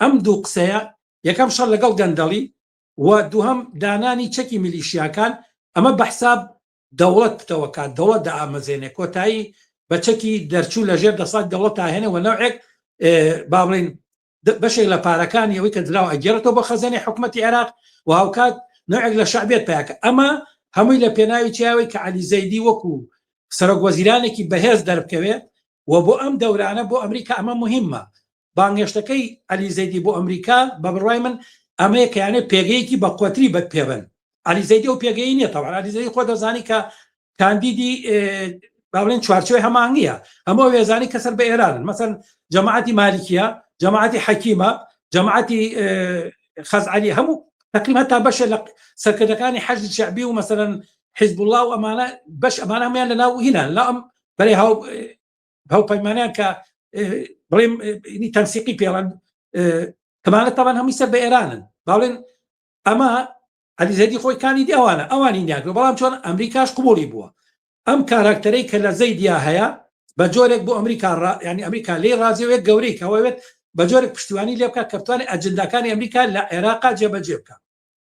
ئەم دوو قسەیە، یەکەم شەڕ لەگەڵ گەندەڵی و دووهەم دانانی چەکی میلیشیاکان، ئەمە بە حساب دەوڵەت پتەوەکات، دەوڵەت دائامەزێنێ، کۆتایی بە چەکی دەرچوو لە ژێر دەسەڵاتی دەوڵەت ئاهێنێ و نەوعێک با بڵێین بەشێک لە پارەکانی ئەوەی کە دراوە ئەگێڕێتەوە بۆ خەزێنەی حکومەتی عێراق و هاوکات نەوعێک لە شەعبیەت پیاکە. ئەمە هەمووی لە پێناوی چیاوەی کە عەلی زەیدی وەکو سەرۆک وەزیرانێکی بەهێز دەربکەوێ و بۆ ئەم دەورانە بۆ ئەمریکا ئەمە مهمە. بانگهێشتەکەی عەلی زەیدی بۆ ئەمریکا بە بڕوای من ئەمەیە کە یانێ پێگەیەکی بە قوتری بە پێبن. عەلی زەیدی ئەو پێگەی نییە، تەبعەن عەلی زەیدی خۆ دەزانی کە کاندیدی با بڵێن چوارچێوەی هەماهەنگیە، هەموو وێزانی کە سەر بە ئێرانن، مەسەن جەماعەتی مالیکیە، جەماعەتی حەکیمە، جەماعەتی خەزعەلی، هەموو تقریبا هەتا بەشێ لە سەرکردەکانی حەشد شەعبی و مەسەلەن حیزبوڵڵا و ئەمانە بەش ئەمانە هەموویان لەناو هینان لە ئەم بەرەی هاو هاوپەیمانیان کە بڵێم تەنسیقی پێڵەن کەمانە تاوان هەمووی سەر بە ئێرانن. باڵێن ئەمە عەلی زەیدی خۆی کاندیدی ئەوانە، ئەوانی نیان، بەڵام چۆن ئەمریکاش قبوڵی بووە ئەم کاراکتەرەی کە لە زەیدیا هەیە بە جۆرێک بۆ ئەمریکا ینی ئەمریکا لێی ڕازیەوەیە گەورەی کەەوەێت بە جۆرێک پشتیوانی لێ بکات کە بتوانێت ئەجنداکانی ئەمریکا لە عێراقا جێبەجێ بکات.